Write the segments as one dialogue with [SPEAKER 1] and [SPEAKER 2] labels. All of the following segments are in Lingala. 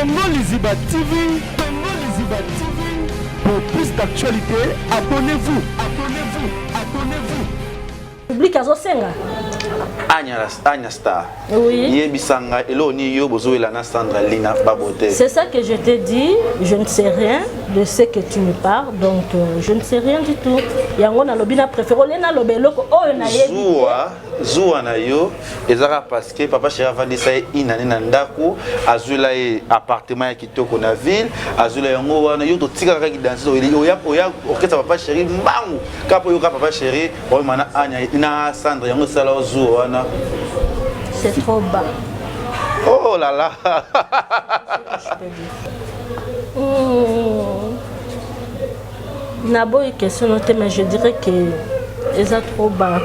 [SPEAKER 1] Congo Liziba TV, Congo Liziba TV. Pour plus d'actualités, abonnez-vous, abonnez-vous, abonnez-vous.
[SPEAKER 2] Public azosenga.
[SPEAKER 3] Anya, Anya Star.
[SPEAKER 2] Oui.
[SPEAKER 3] Yebisa nga eloko nini yo bozowela na Sandra Lina Babote.
[SPEAKER 2] C'est ça que je t'ai dit, je ne sais rien de ce que tu me parles, donc je ne sais rien du tout. Yango nalobi na préféré ole naloba eloko oyo nayebi.
[SPEAKER 3] Zuwa, zuwa na yo ezaka parce que papa chéri avandisa ye inane na ndako, azwela ye appartement ya kitoko na ville, azwela yango wana yo totikaka kaka danse oya oya orchestre papa chéri mbangu kaka po yoka papa chéri oyoma na Anya na Sandra yango esala yo zuwa wana.
[SPEAKER 2] C'est trop bas.
[SPEAKER 3] Oh là là.
[SPEAKER 2] Je peux dire. Naboyi question no te, mais je dirais que eza trop bas.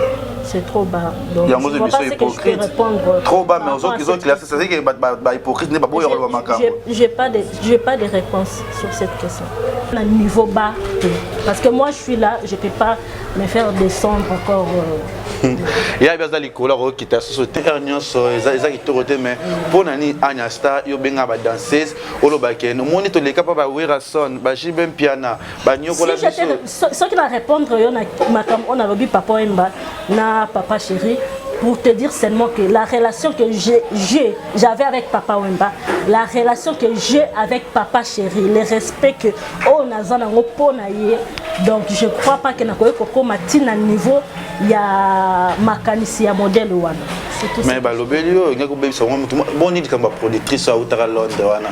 [SPEAKER 2] C'est trop bas. Donc,
[SPEAKER 3] yango
[SPEAKER 2] je vois
[SPEAKER 3] biso
[SPEAKER 2] pas ce que je peux
[SPEAKER 3] hypocrite
[SPEAKER 2] répondre.
[SPEAKER 3] Trop bas,
[SPEAKER 2] par
[SPEAKER 3] mais
[SPEAKER 2] rapport à
[SPEAKER 3] ozo
[SPEAKER 2] cette
[SPEAKER 3] classé, c'est que ba hypocrite ne baboya koloba makambo.
[SPEAKER 2] J'ai pas de réponse sur cette question. Un niveau bas, parce que moi je suis là, je peux pas me faire descendre encore.
[SPEAKER 3] Ya bi aza likolo, akokita susu te. Heure nyonso eza kitoko te, mais mpo na nini Anya Star yo benga badanseuse, olobake omoni toleka mpa baWerason, baJB Mpiana banyokola
[SPEAKER 2] Si j'étais-
[SPEAKER 3] biso?
[SPEAKER 2] Soki na répondre yo na makambo oyo nalobi, papa Wemba na papa chéri, pour te dire seulement que la relation que j'avais avec papa Wemba, la relation que j'ai avec papa chéri, le respect que oyo naza nango mpo na ye, donc je crois pas que nakoki kokóma ntina niveau ya makanisi ya modèle wana. C'est tout.
[SPEAKER 3] Mais balobeli oyo engaki kobebisa bango motu boni likambo ya productrice autaka Londres wana,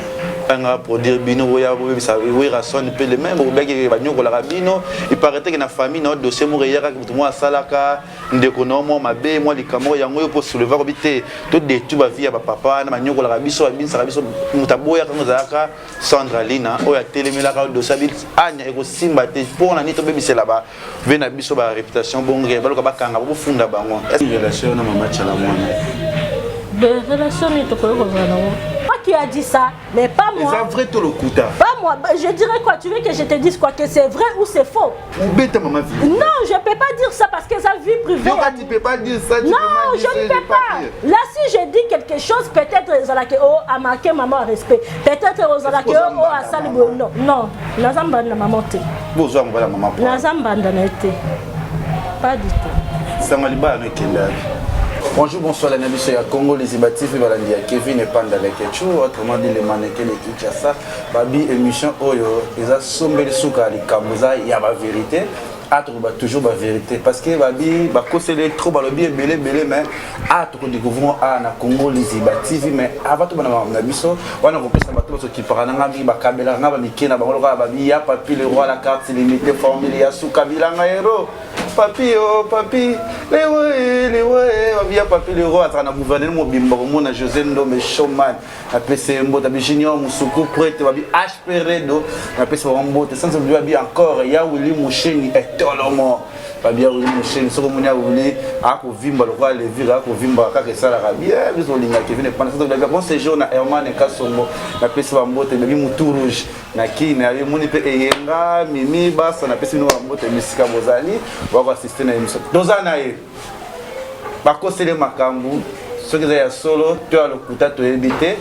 [SPEAKER 3] anga produire bino, oya bobebisa Werason mpe le même obaki banyokolaka bino. Il paraît que na famille na yo dossier moko eyakaki, motu moko asalaka ndeko na yo mwa mabe, mwa likambo yango oyo mpo soulever kobi te to détruire bavie ya bapapa wana banyokolaka biso, babinisaka biso. Moto aboyaka ngo ezalaka Sandra Lina oyo atelemelaka dossier abi Anya ekosimba te. Mpo na nini tobebisela bave na biso baréputation? Bongo baluka bakanga bofunda bango. Relation na mama Tshala Mwana?
[SPEAKER 2] De relation nini tokoki kozala nango? Toi qui as dit ça, mais pas moi.
[SPEAKER 3] Eza vrai to lokuta?
[SPEAKER 2] Pas moi. Bah, je dirais quoi? Tu veux que je te dise quoi? Que c'est vrai ou c'est faux?
[SPEAKER 3] Obeta mama vie.
[SPEAKER 2] Non, je peux pas dire ça parce que ça vie privée.
[SPEAKER 3] Yoka, tu peux pas dire ça, tu
[SPEAKER 2] Non,
[SPEAKER 3] peux pas
[SPEAKER 2] je
[SPEAKER 3] dire ça,
[SPEAKER 2] ne peux
[SPEAKER 3] peux
[SPEAKER 2] pas.
[SPEAKER 3] dire.
[SPEAKER 2] Là, si je dis quelque chose, peut-être ezalaki oh a marqué maman respect. Peut-être ozalaki oh oh asali boye. Non, non. Naza mbanda maman te.
[SPEAKER 3] Bozwa mobala mama po.
[SPEAKER 2] Naza mbanda na ye te. Pas du tout.
[SPEAKER 3] Sango libala no ekendaki. Bonjour, bonsoir, la biso ya Congo Liziba TV, balandi ya Kevin Epanda Lekechu, autrement dit le mannequin de Kinshasa. Babi émission oyo eza sombeli suka ya likambo, eza ya ba vérité. Atoloba toujours ba vérité parce que babi bakoseli trop, balobi ebele ebele, mais a tokodécouvrir a na Congo Liziba TV. Mais avant tobana makambo na biso wana, kopesa bato bazokipaka na nga mingi, bakabelaka nga bamike na bango lokola babi ya Papi le roi, la carte limité, formule ya suka bilanga hero papi o papi lewe lewe. Babi ya Papi le roi azalaka na gouvernement mobimba, komona José Ndombe Showman, napesi ye mbote. Babi Junior Musuku prêtre, babi HP Redo, napesi bango mbote. Sans oublier babi encore ya Willi Musheni etolomo, babi ya Willi Musheni. Soki omoni ya Willi akovimba lokola levire, akovimba kaka, esalaka bien. Biso olinga Kevin Epanda. Sans oublier bon séjour na Herman Kasongo, napesi bambote. Babi Mutu Rouge na kini ayemoni mpe eyenga mimi basa, napesi bino bambote misika bozali bakoassiste na émission. Toza na ye, bakoseli makambo, soki eza ya solo to ya lokuta toyebi te,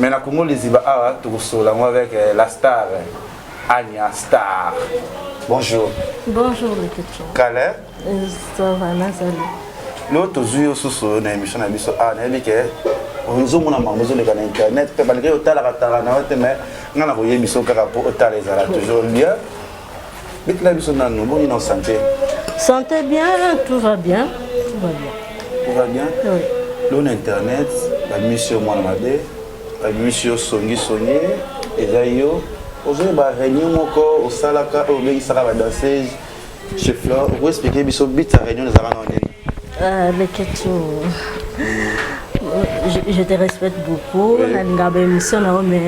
[SPEAKER 3] mais na Kongo Liziba awa tokosolola yango avec la star Anya Star. Bonjour.
[SPEAKER 2] Bonjour Lekecho.
[SPEAKER 3] Kale.
[SPEAKER 2] Ça va, nazali.
[SPEAKER 3] Lelo tozwi yo susu na émission na biso awa. Nayebi ke ozomona makambo ezoleka na internet mpe malgré otalaka tala na yo te, mais ngai na koyebi biso kaka mpo otala, ezala toujours bien. Betela biso nanu, boni na santé?
[SPEAKER 2] Santé bien, tout va bien. Tout va bien.
[SPEAKER 3] Tout va bien?
[SPEAKER 2] Oui.
[SPEAKER 3] Lelo na internet babimisi yo mwana mabe, babimisi yo songisongi. Eza yo ozoyeba réunion moko osalaka oyo obengisaka badanseuse chez Fleur. Okoexpliquer biso but ya réunion ezalaka na nini?
[SPEAKER 2] Lekecho, je te respecte beaucoup.
[SPEAKER 3] Oui.
[SPEAKER 2] Nalinga ba émission na yo, mais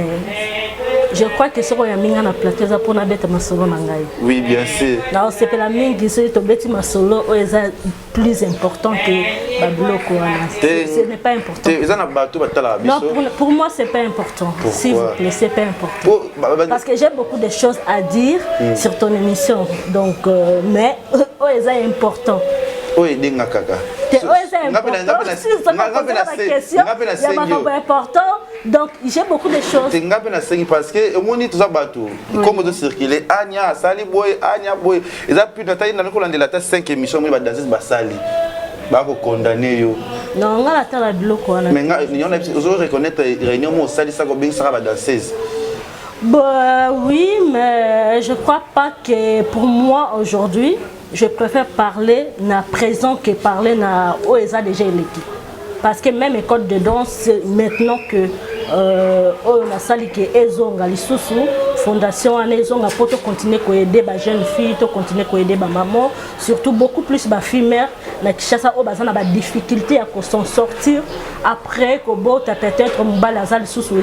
[SPEAKER 2] je crois que soki oyambi nga na plateau eza mpona beta masolo na ngai.
[SPEAKER 3] Oui, bien sûr.
[SPEAKER 2] Naosepela mingi soki tobeti masolo oyo eza plus important que babiloko wana. Ce n'est pas important.
[SPEAKER 3] Te, eza na bato batalaka
[SPEAKER 2] Non,
[SPEAKER 3] biso.
[SPEAKER 2] pour moi, c'est pas important.
[SPEAKER 3] Pourquoi?
[SPEAKER 2] S'il vous plaît, c'est pas important. Parce que j'ai beaucoup de choses à dire sur ton émission. Donc, mais oh, c'est important.
[SPEAKER 3] Oyo edenga kaka.
[SPEAKER 2] Te, oyo eza important. Si soki
[SPEAKER 3] Nga mpe
[SPEAKER 2] okozala ba question
[SPEAKER 3] nga mpe
[SPEAKER 2] ya
[SPEAKER 3] nasengi yo.
[SPEAKER 2] makambo important. Donc j'ai beaucoup de choses.
[SPEAKER 3] Te, nga mpe nasengi, parce que omoni, toza bato, kombo ezocircule, Ania asali boye, Ania boye, eza plus. Natali, nani kolandela ata 5 émission, omoni badanseuse basali bakokondane yo.
[SPEAKER 2] Non, nga natala biloko wana.
[SPEAKER 3] Mais nga ozo reconnaître réunion mo osalisaka, obengisaka badanseuse?
[SPEAKER 2] Bah, oui, mais je crois pas que pour moi aujourd'hui, je préfère parler na présent que parler na oyo eza déjà eleki. Parce que même école de danse, maintenant que oyo nasali ke ezonga lisusu, fondation wana ezonga mpo tocontinue koaider bajeune fille, tocontinue koaider bamaman, surtout beaucoup plus bafille mère na Kinshasa oyo baza na badifficulté ya kos'en sortir après kobota, peut-être mobali aza lisusu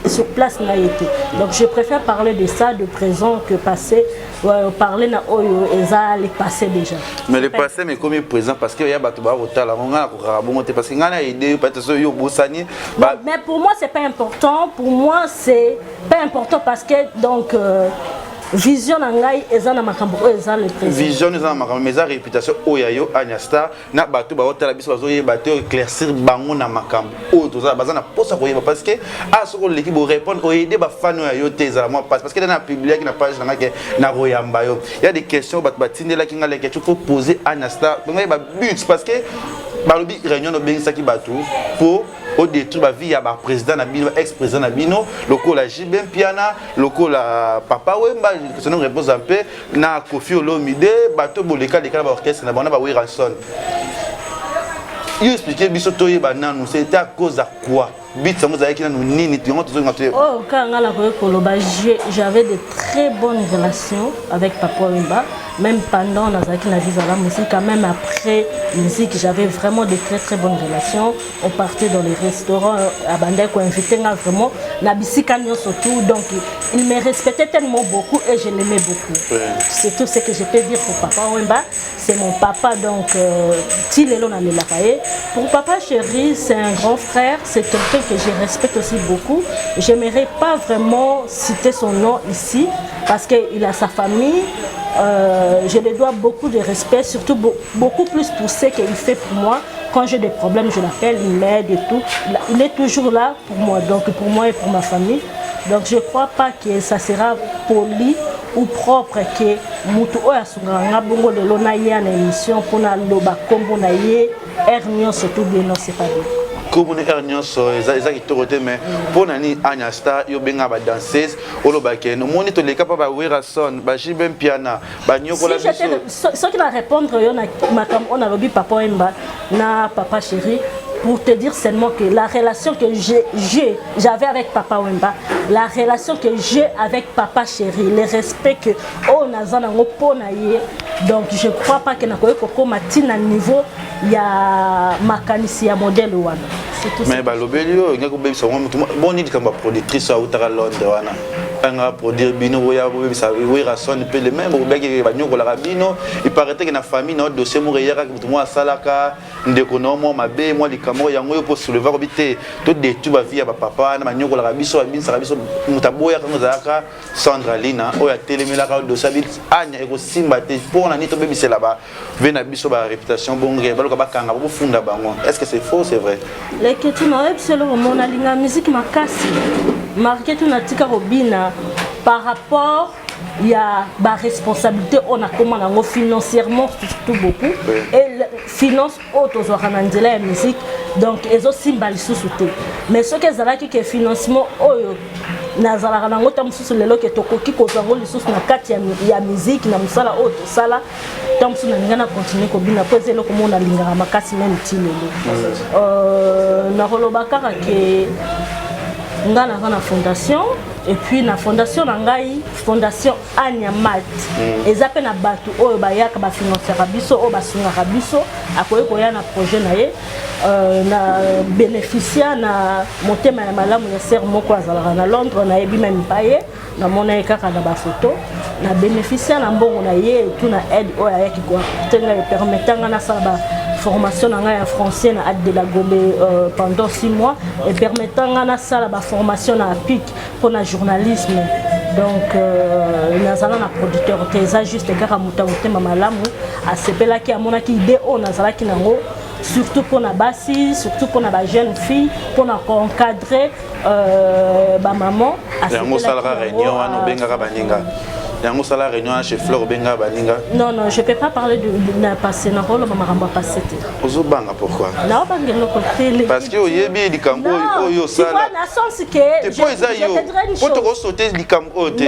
[SPEAKER 2] sur place na ye te. Donc je préfère parler de ça de présent que passé, parler na oyo eza le passé déjà.
[SPEAKER 3] Mais le passé, mais comme présent, parce que ya bato bakotala ngo, ngai nakokaka bongo te, parce que ngai na aide yo, peut-être so yo obosani.
[SPEAKER 2] Mais pour moi, c'est pas important. Pour moi, c'est pas important parce que donc vision na ngai eza na makambo oyo eza le présent.
[SPEAKER 3] Vision eza na makambo, mais eza réputation oyo ya yo, Ania Star, na bato baotala biso, bazoyeba te. Éclaircir bango na makambo oyo toza, baza na mposa koyeba, parce que a soki oleki borépondre, oaider bafani oyo ya yo te, ezala mwa passe, parce que na publiaki na page na ngai ke na koyamba yo, ya des questions bato batindelaki ngai: leke, faut poser Ania Star ngai babut, parce que balobi réunion obengisaki bato mpo odétruire bavie ya baprésident na bino, ex président na bino, lokola JB Mpiana, lokola Papa Wemba, question repose mpe na Kofi Olomide, bato boleka leka na baorchestre na bango na baWerrason. Yo explique biso, toyeba nanu, c'était à cause à quoi? But yango ezalaki nanu nini? Yango tozonga toyeba.
[SPEAKER 2] Oyo kaka nga nakoki koloba, j'avais de très bonnes relations avec Papa Wemba, même pendant nazalaki na Viva la Musique, même après musique, j'avais vraiment de très très bonnes relations. On partait dans les restaurants, abandaki koinvite nga vraiment na bisika nyonso tout. Donc il me respectait tellement beaucoup et je l'aimais beaucoup. C'est tout ce que je peux dire pour Papa Wemba. C'est mon papa, donc ti lelo nalelaka ye. Pour Papa Chéri, c'est un grand frère, c'est quelqu'un que je respecte aussi beaucoup. J'aimerais pas vraiment citer son nom ici parce qu'il a sa famille. Je lui dois beaucoup de respect, surtout beaucoup plus pour ce qu'il fait pour moi. Quand j'ai des problèmes, je l'appelle, il m'aide et tout. Il est toujours là pour moi, donc pour moi et pour ma famille. Donc je crois pas que ça sera poli ou propre que mutu oyo asungaka nga bongo, lelo naya na émission mpona loba nkombo na ye aire nyonso tout bien. Non, c'est pas bien.
[SPEAKER 3] Komona heure nyonso eza kitoko te. Mais mpo na nini, Ania Star, yo obenga badanseuse, olobaki omoni toleka mpa baWerrason, baJB Mpiana, banyokola
[SPEAKER 2] biso? Soki na répondre yo na makambo oyo nalobi, Papa Wemba na Papa Chéri, pour te dire seulement que la relation que j'avais avec Papa Wemba, la relation que j'ai avec Papa Chéri, le respect que oyo naza nango mpo na ye, donc je crois pas que nakoki kokóma ntina niveau ya makanisi ya modèle wana.
[SPEAKER 3] Mais balobeli oyo engaki kobebisa ngo motu boni, likambo ya productrice oyo autaka Londres wana, anga produire bino, boya bobebisa Werrason mpe le même, bobaki banyokolaka bino. Il paraît que na famille na dossier moko eyakaki, motu moko asalaka ndeko na yo mwa mabe, mwa likambo yango oyo mpo soulever kobi te, todétruire bavie ya bapapa wana banyokolaka biso, babinisaka biso. Moto aboyaka ngo ezalaka Sandra Lina oyo atelemelaka dossier abi Ania ekosimba te. Mpo na nini tobebisela bave na biso baréputation? Bongo baluka bakanga, bofunda bango. Est ce que c'est faux, c'est vrai?
[SPEAKER 2] Leketu, nayebi eloko mo nalinga musique makasi marke tu, natika kobina par rapport ya baresponsabilité oyo nakóma nango financièrement, surtout beaucoup. Et finance oyo tozwaka na nzela ya musique, donc ezosimba lisusu te. Mais soki ezalaki ke financement oyo nazalaka nango, ta mosusu lelo ke tokoki kozwa yango lisusu na kati ya musique, na mosala oyo tosala, ta mosusu nalinga na continue kobina, mpo eza eloko moko nalingaka makasi même ti lelo. Nakoloba kaka ke nga naza na fondation, et puis na fondation na ngai, Fondation Ania Malt, eza mpe na bato oyo bayaka, bafinanciaka biso, oyo basungaka biso. Akoki koya na projet na ye, na bénéficia na motema ya malamu ya sœur moko azalaka na Londres, nayebi même pa ye, namona ye kaka na bafoto, na bénéficia na mbongo na ye etu na aide oyo ayaki koapporte ngai, epermettre nga nasala ba formation na ngai ya français na Ade de la Gombe pendant 6 mois, epermettant nga nasala baformation na APIC mpona journalisme. Donc nazala na producteur te, eza juste kaka moto ya motema malamu asepelaki, amonaki idée oyo nazalaki nango. Surtout mpona basi, surtout mpona bajeune fille, mpona koencadrer bamaman.
[SPEAKER 3] Yango osalaka réunion wana, obengaka baninga? Yango osala réunion wana chez Fleur, obengaka baninga?
[SPEAKER 2] Non, non, je peux pas parler de na passé. Nakoloba makambo ya passé te.
[SPEAKER 3] Ozobanga pourquoi?
[SPEAKER 2] Naobanga eloko te.
[SPEAKER 3] Parce que oyebi likambo oyo osala.
[SPEAKER 2] Na sens que
[SPEAKER 3] po eza yo, po tokosote likambo oyo te,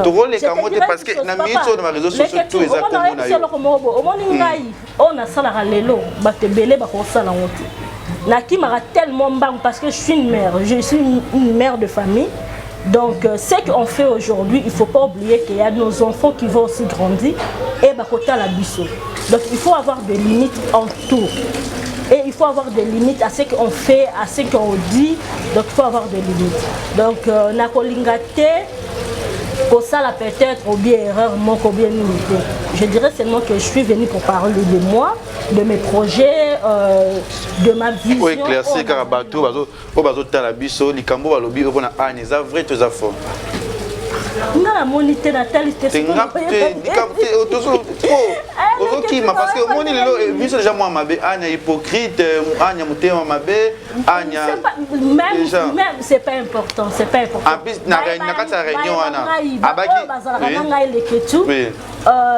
[SPEAKER 3] tokoleka yango te, parce que na minute oyo na baréseau sociaux tout eza kombo na yo.
[SPEAKER 2] Eloko moko boye, omoni ngai, oyo nasalaka lelo, bato ebele bakosala yango te. Nakimaka tellement mbangu parce que je suis une mère, je suis une mère de famille. Donc ce qu'on fait aujourd'hui, il faut pas oublier qu'il y a nos enfants qui vont aussi grandir et bakotala biso. Donc il faut avoir des limites en tout et il faut avoir des limites à ce qu'on fait, à ce qu'on dit. Donc il faut avoir des limites. Donc nakolinga te kosala peut-être ou bien erreur moko bien nini te. Je dirais seulement que je suis venu pour parler de moi, de mes projets, de ma vision.
[SPEAKER 3] Oyo éclaircir kaka bato oyo bazotala biso, likambo balobi oyo mpona Ane, eza vrai to eza faux?
[SPEAKER 2] Nga namoni te, natali te.
[SPEAKER 3] Ozokima parce que omoni lelo biso déjà mwa mabe, Anya hypocrite, Anya motema mabe, Anya.
[SPEAKER 2] Même c'est pas important, c'est pas important.
[SPEAKER 3] En plus na kati ya réunion wana
[SPEAKER 2] abaki bazalaka na ngai leketu.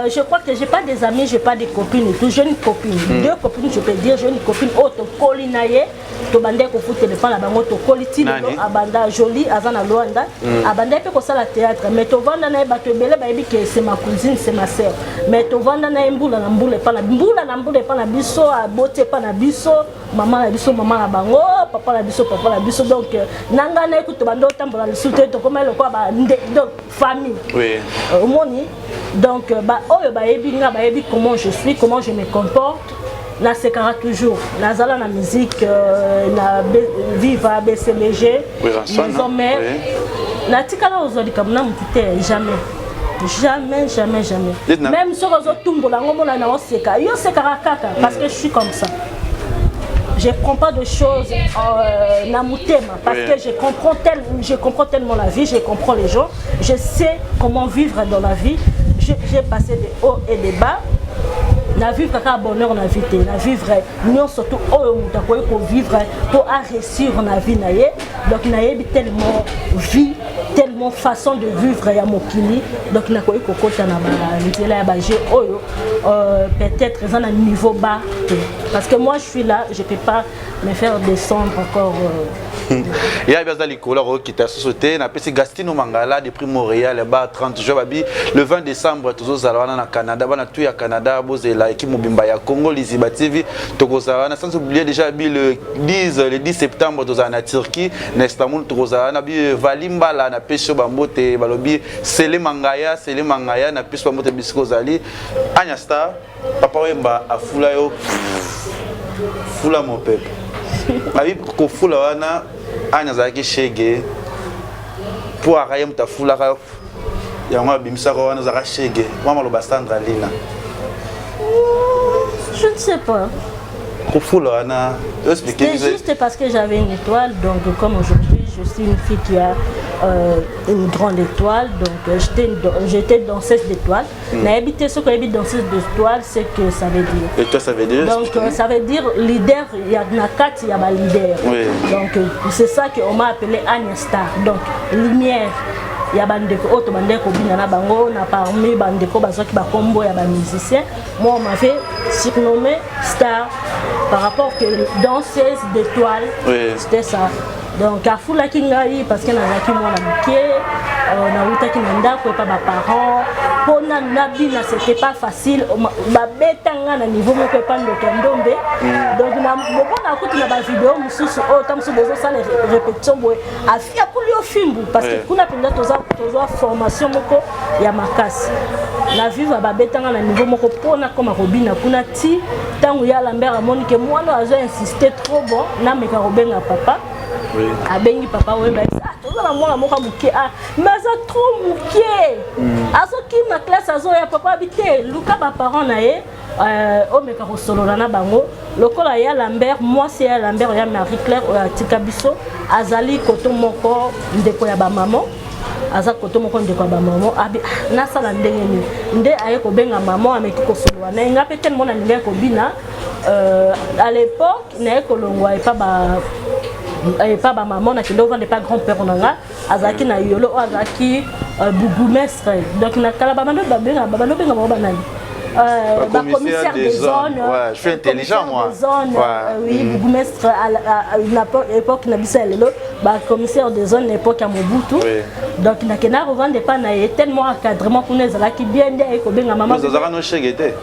[SPEAKER 2] Je crois que j'ai pas des amis, j'ai pas des copines et tout. J'ai une copine, deux copines, je peux dire. J'ai une copine oyo tokoli na ye, tobandaki kofuta epa na bango, tokoli ti lelo. Abanda joli, aza na Lwanda, abandaki mpe kosala théâtre, mais tovanda na ye, bato ebele bayebi ke c'est ma cousine, c'est ma sœur, mais tovanda na ye mbula na mbula epa na mbula na mbula epa na biso, aboti epa na biso, mama na biso mama na bango, papa na biso papa na biso. Donc na ngai na ye kutu banda otambola lisusu te, tokoma lokola donc famille. Omoni, donc oyo bayebi nga bayebi comment je suis, comment je me comporte. Nasekaka toujours, nazala na musique, na Viva BCBG, Maison Mère. Natikala kozwa likambo na motu te, jamais, jamais, jamais, jamais. Même soki ozotumbola yango, mona na oseka, yo osekaka kaka, parce que je suis comme ça. Je prends pas de choses na motema parce que je comprends tellement la vie, je comprends les gens, je sais comment vivre dans la vie. J'ai passé des hauts et des bas. Na vivre kaka bonheur na vie te, na vivre nyonso to oyo moto akoki kovivre mpo aréussir na vie na ye. Donc nayebi tellement vie, tellement façon de vivre ya mokili. Donc nakoki kokota na banzela ya bajeu oyo peut-être eza na niveau bas te, parce que moi je suis là, je peux pas me faire descendre encore.
[SPEAKER 3] Yabi aza likolo, akokita susu te. Napesi Gastino Mangala depuis Montréal ba 30 juin, babi le 20 décembre tozozala wana na Canada. Bana tu ya Canada, bozela équipe mobimba ya Congo Liziba TV, tokozala wana. Sans oublier déjà bi le 10, le 10 septembre tozala na Turquie, na Istanbul, tokozala wana. Bi Valimbala, napesi yo bambote. Balobi Sele Mangaya, Sele Mangaya, napesi bambote bisika ozali. Anya Star, Papa Wemba afula yo fula mopepe, babi kofula wana Anya azalaki shege, mpo aka ye moto afulaka yango, abimisaka wana azalaka shege. Mwa maloba, Sandra Lina.
[SPEAKER 2] Je ne sais pas.
[SPEAKER 3] Kofula wana.
[SPEAKER 2] C'était juste parce que j'avais une étoile. Donc comme aujourd'hui je suis une fille qui a une grande étoile, donc j'étais danseuse d'étoile. Nayebi te soki oyebi danseuse d'étoile, c'est que ça veut dire.
[SPEAKER 3] Et toi, ça veut dire?
[SPEAKER 2] Donc ça veut dire leader ya na kati ya baleader. Donc c'est ça que on m'a appelé Anya Star, donc lumière ya bandeko oyo tobandeki kobina na bango. Na parmi bandeko bazwaki bakombo ya bamusicien, moi on m'avait surnommé Star par rapport que danseuse d'étoile. C'était ça. Donc afulaki ngai parce que nazalaki mwana moke, nawutaki na ndako epa baparent mpo nanu nabina, c'était pas facile. Babeta nga na niveau moko epa ndoto ya ndombe. Donc bomona kutu na bavideo mosusu oyo ta mosusu bozosala répétition boye, afiakuli yo fimbu, parce que kuna mpenza tozwa formation moko ya makasi na Viva. Babetanga na niveau moko mpo nakoma kobina kuna ti ntango ya Lambert amoni ke mwana oyo azo insiste trop, bon, nameka kobenga papa. Abengi Papa Wemba, ah, toza na mwana moko ya moke, ah, mais aza trop moke, azokima classe, azoya. Papa abi te, luka baparent na ye, omeka kosolola na bango. Lokola ya Lambert, mwasi ya Lambert ya Marie Claire oyo atika biso, azali koto moko ndeko ya bamama, aza koto moko ndeko ya bamama, abi ah, nasala ndenge nini? Nde aye kobenga mama, ameki kosolola na ye. Nga mpe tellement nalingaki kobina. À l'époque, naye kolongwa epa ba epa bamama, nakende ovanda epa grand père na nga, azalaki na Yolo, oyo azalaki bourgmestre. Donc na kala babando babenga, babando benga bango banani?
[SPEAKER 3] Bacommissaire des zones. Ouais, je suis intelligent, moi.
[SPEAKER 2] Des zones,
[SPEAKER 3] Ouais.
[SPEAKER 2] Oui, bourgmestre à l'époque na biso ya lelo, bacommissaire des zones na époque ya Mobutu. Donc nakenda kovanda epa na ye, tellement encadrement kuna ezalaki bien, nde aye kobenga mama.
[SPEAKER 3] Ozalaka no shege te?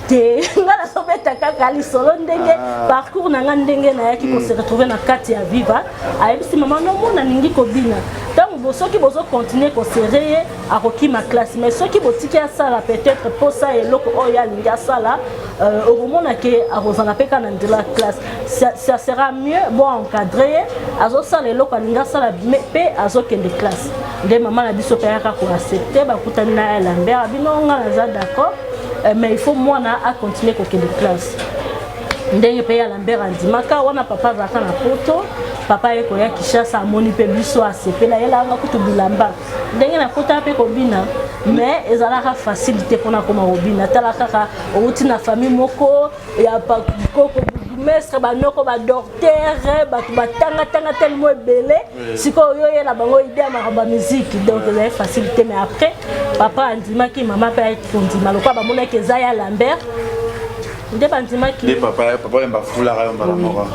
[SPEAKER 2] Te, nga nazobeta kaka lisolo ndenge parcours na nga, ndenge nayaki kose retrouver na kati ya Viva. Ayebisi mama: nomona alingi kobina, ntango soki bozocontinuer koserrer ye, akokima classe, mais soki botiki asala peut-être mposa eloko oyo alingi asala, okomona ke akozala mpe kaka na nzela ya classe. Ça sera mieux bo encadrer ye, azosala eloko alingi asala mpe azokende classe. Nde mama na biso mpe ayaka koaccepter. Bakutani na ya Lambert, abino: nga naza d'accord, mais il faut mwana acontinuer kokende classe. Ndenge mpe ya Lambert andimaka wana. Papa azalaka na Poto. Papa ye koya Kinshasa, amoni mpe biso, asepela, ayelanga kutu bilamba. Ndenge nakota mpe kobina, mais ezalaka facile te mpona koma kobina. Tala kaka, outi na famille moko ya koko bourgmestre, banoko badocteur, bato batangatanga telemo ebele. Sikoyo oyo oyela bango idée ya makambo ya musique, donc ezali facile te. Mais après, papa andimaki, mama mpe ayaki kondima, lokola bamonaki eza ya Lambert nde bandimaki.
[SPEAKER 3] Nde papa Wemba afulaka yo mbala moko,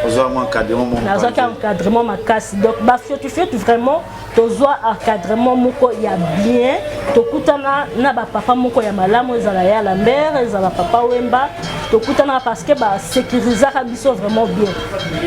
[SPEAKER 3] ozwa mwa encadrement moko?
[SPEAKER 2] Nazwaki encadrement makasi. Donc bafiotu vraiment, tozwa encadrement moko ya bien, tokutana na bapapa moko ya malamu, ezala ya Lambert, ezala papa Wemba. Tokutana parce que basécurisaka biso vraiment bien.